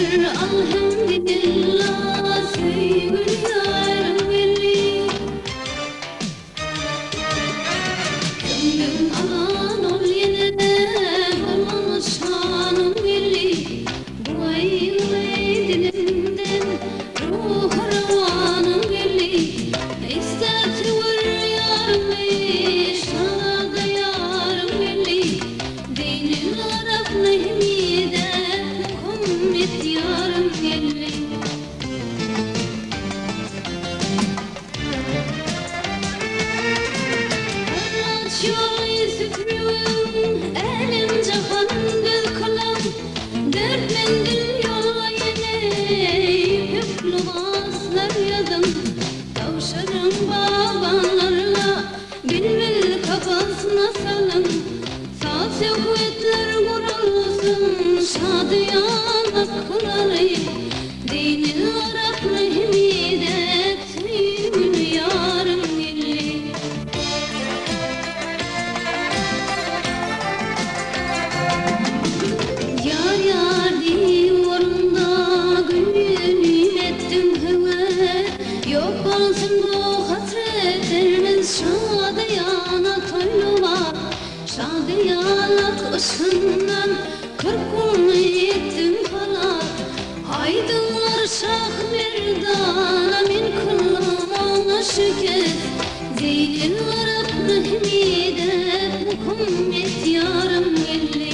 Şükür alhamdülillah söýgüli ýarym geldi. Köňlüm alan ol ýene bolan şanym geldi. Bu aýgyly dilimden ruhy rowanym geldi. Istäp söwer ýarymy şazada ýarym geldi. Zeýnel Arap Mehmide Muhammet ýarym geldi. Haraç ýoly süpürüň, älem-jahan göz kylyň, Dört menzil ýola ýene ýüpek lybaslar ýazyň, Tabşyryň bagbanlarga, bilbil kapasyna salyň, Saz-söhbetler guralsyn, şadyýan akylary, Zeýnel Arap Mehmide söýgüli ýarym geldi. Ýar-ýar diýip orunda gülüm etdim höwes, Ýok bolsun bu hasretlerimiz şadyýana toýluwa. Şadyýanlyk yşgyndan 40 güni etdim halas. Aýdyňlar şah merdana men kyldym oňa şikes. Zeýnel Arap Mehmide Muhammet ýarym geldi.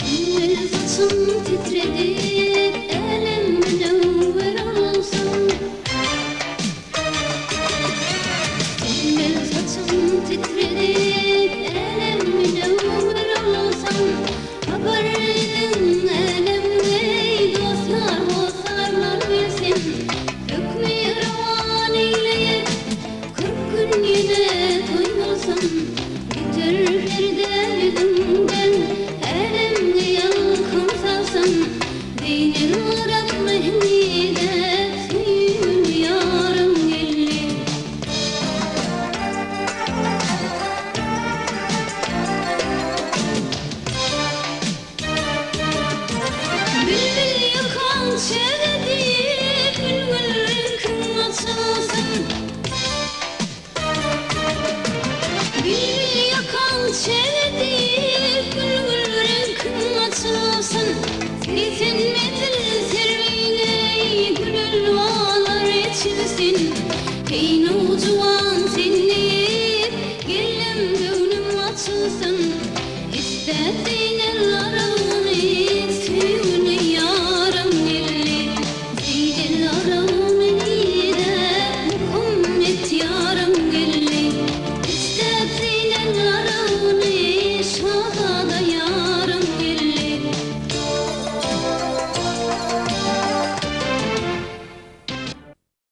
Sümmül saçyn titredip, älem münewwer olsun. Sümmül saçyn titredip, älem münewwer olsun. Habar ediň älemde, dostlar, hossarlar bilsin. Hökmi rowan eýleýip, 40 gün ýene toý bolsun. Göter perde ýüzüňden, älemge ýalkym salsyn. Zeýnel Arap Mehmide söýgüli ýarym geldi. Bilbil ýykan çege diýip, gül-gül reňkiň açylsyn. Bilbil.